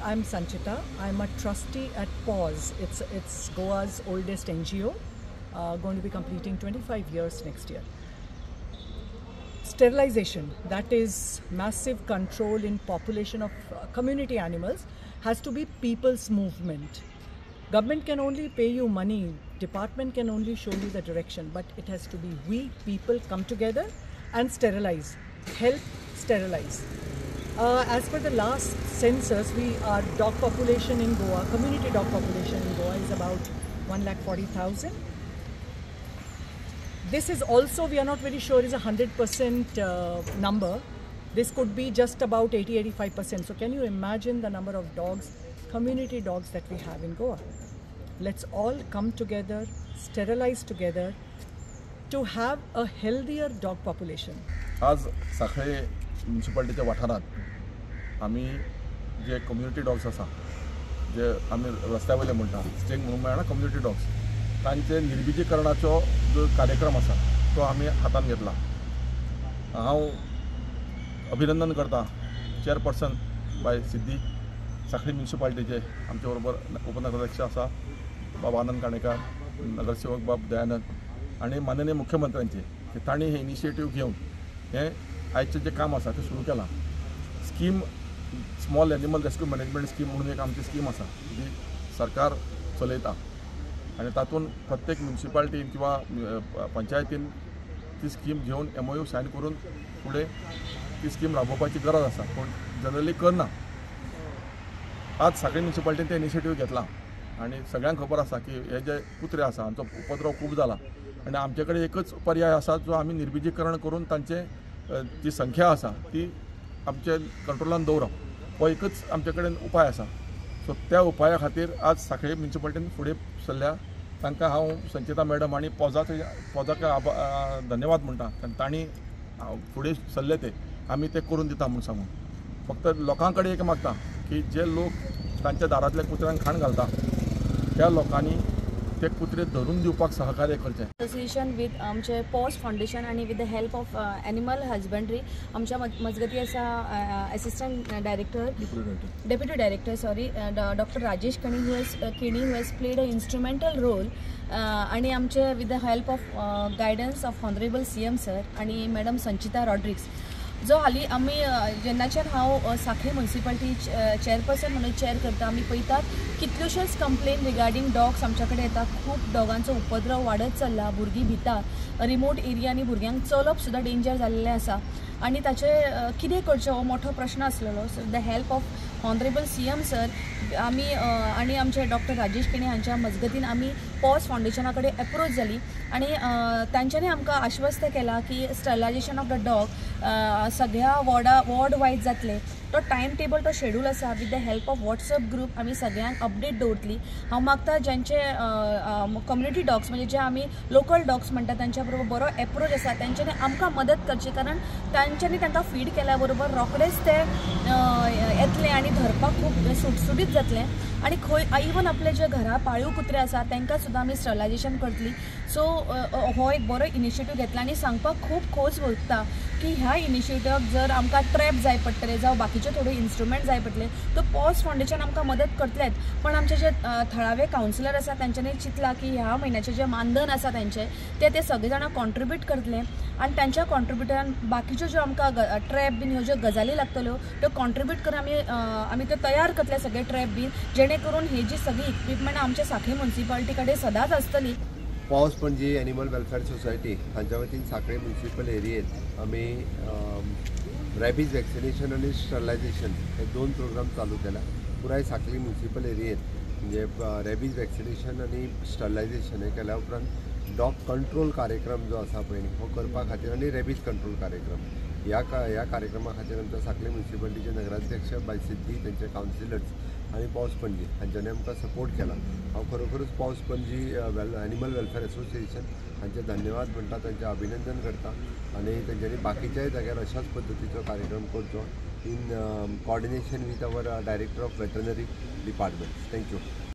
I'm Sanchita. I'm a trustee at PAWS. It's Goa's oldest NGO, going to be completing 25 years next year. Sterilization, that is massive control in population of community animals, has to be people's movement. Government can only pay you money, department can only show you the direction, but it has to be we people come together and sterilize, help sterilize. As per the last census, our dog population in Goa, community dog population in Goa is about 1,40,000. This is also, we are not very sure, is 100% number. This could be just about 80-85%. So can you imagine the number of dogs, community dogs that we have in Goa? Let's all come together, sterilize together to have a healthier dog population. आज साखळे म्युनिसिपालिटीच्या वाठारांत आमी जे community dogs आसा, जे आमी रस्त्या वयले म्हणटा string म्हणून मेळना कम्युनिटी डॉग्स, तांचे निर्बिजीकरणाचो जो कार्यक्रम आसा तो आमी हातान घेतला. हांव अभिनंदन करता चेअरपर्सन बाय सिद्धी, साखळी म्युनिसिपालिटीचे आमचे बरोबर उपनगराध्यक्ष आसा बाब आनंद काणेकार, नगरसेवक बाब दयानंद आनी माननीय मुख्यमंत्र्यांचे की तांणी हे इनिशिएटीव घेवन हें आयचें जें काम आसा तें सुरू केलां. Scheme small animal rescue management scheme म्हणून एक आमची स्कीम आसा जी सरकार चलयता आनी तातूंत प्रत्येक म्युनिसिपालिटीन किंवा पंचायतीन ती स्कीम घेवन MOU sign करून फुडें ती स्कीम राबोवपाची गरज आसा, पूण जनरली करना. आज साखळी म्युनिसिपालिटीन तें इनिशिएटीव घेतला आनी सगळ्यांक खबर आसा की हे जे कुत्रे आसा हांचो उपद्रव खूब जाला आनी आमचे कडेन एकच पर्याय आसा जो आमी निर्बिजीकरण करून तांचे जी संख्या आसा ती आमचे कंट्रोलान दवरप, हो एकच आमचे कडेन उपाय आसा. सो त्या उपाया खातीर आज साखळी म्युनिसिपालिटीन फुडें सरल्या. तांकां हांव संचिता मॅडम आनी पॉजाक धन्यवाद म्हणटा, कारण तांणी फुडें सरले ते आमी ते करून दिता म्हूण सांगून. फक्त लोकां कडेन एक मागता की जे लोक तांच्या दारांतल्या कुत्र्यांक खाण घालता त्या लोकांनी ते कुत्रे धरून दिवपाक सहकार्य करचें. असोसिएशन विथ आमचे पॉज फावंडेशन आनी with the help of animal husbandry आमच्या मजगती आसा assistant director, deputy director sorry, doctor Rajesh Keni who has played a instrumental role आनी आमचे with the help of guidance of honourable CM sir आनी madam संचिता रॉड्रिक्स, जो हालीं आमी जेन्नाच्यान हांव साखळी म्युनिसिपालिटी चेअरपर्सन म्हणून चेअर करता, आमी पळयतात कितल्योश्योच कंप्लेन रिगार्डींग डॉग्स आमच्या कडेन येता. खूब डॉगांचो उपद्रव वाडत चल्ला, भुरगीं भिता, रिमोट एरियांनी भुरग्यांक चलप सुद्दां डेंजर जाल्लें आसा आनी ताचें कितें करचें हो मोठो प्रश्न आसलेलो. So the help of honourable CM sir आमी आनी आमचे डॉक्टर राजेश केणी हांच्या मजगतीन आमी पॉज फावंडेशना कडेन एप्रोच जाली आनी तांच्यांनी आमकां आश्वस्त केला की स्टरलायजेशन ऑफ the dog सगळ्या वॉर्ड वायज जातलें. तो टायम टेबल, तो शेड्यूल आसा with the help of WhatsApp group आमी सगळ्यांक अपडेट दवरतली. हांव मागता ज्यांचे कम्युनिटी डॉग्स म्हणजे जे आमी लोकल डॉग्स म्हणटा तांच्या बरोबर बरो एप्रोच आसा तांच्यांनी आमकां मदत करची, कारण तांच्यांनी तांकां फीड केल्या बरोबर रोखडेच ते येतले आनी धरपाक खूब सुटसुटीत जातलें. आनी खंय इवन आपले जे घरा पाळीव कुत्रे आसा तांकां सुद्दां आमी स्टरलायजेशन करतली. सो हो एक बरो इनिशिएटीव घेतला आनी सांगपाक खूब खोस भोगता की ह्या इनिशिएटिवाक जर आमकां ट्रॅप जाय पडटले जावं बाकीचे थोडे इन्स्ट्रुमेंट जाय पडटले तो पॉज फावंडेशन आमकां मदत करतलेच, पण आमचे जे थळावे कावन्सिलर आसा तांच्यांनी चिंतलां की ह्या म्हयन्याचें जें मानधन आसा तांचें ते ते सगळे जाणां कॉन्ट्रिब्यूट करतले आनी तांच्या कॉन्ट्रिब्युटरान बाकीच्यो ज्यो आमकां ट्रॅप बीन ह्यो ज्यो गजाली लागतल्यो त्यो कॉन्ट्रिब्यूट करून आमी आमी त्यो तयार करतले सगळे ट्रॅप बीन, जेणे करून ही जी सगळी इक्विपमेंट आमच्या साखळी म्युनिसिपालिटी कडेन सदांच आसतली. Pause Panaji animal welfare society हांच्या वतीन साखळी म्युनिसिपल एरियेत आमी रॅबीज वॅक्सिनेशन आनी स्टरलायजेशन हे दोन प्रोग्राम चालू केला. पुराय साखळी म्युनिसिपल एरियेत म्हणजे रॅबीज वॅक्सिनेशन आनी स्टरलायजेशन हे केल्या उपरांत डॉग कंट्रोल कार्यक्रम जो आसा पळय हो करपा खातीर आनी रॅबीज कंट्रोल कार्यक्रम ह्या कार्यक्रमा खातीर आमच्या साखळी म्युनिसिपालिटीचे नगराध्यक्ष बाय सिद्धी, तेंचे कावन्सिलर्स आनी पॉज पणजी हांच्यांनी आमकां सपोर्ट केला. हांव खरोखरूच पॉज पणजी एनिमल वेलफेअर असोसिएशन हांचे धन्यवाद म्हणटा, तांचें अभिनंदन करता आनी तेंच्यांनी बाकीच्याय जाग्यार अशाच पद्दतीचो कार्यक्रम करचो in coordination with our director of veterinary department. Thank you.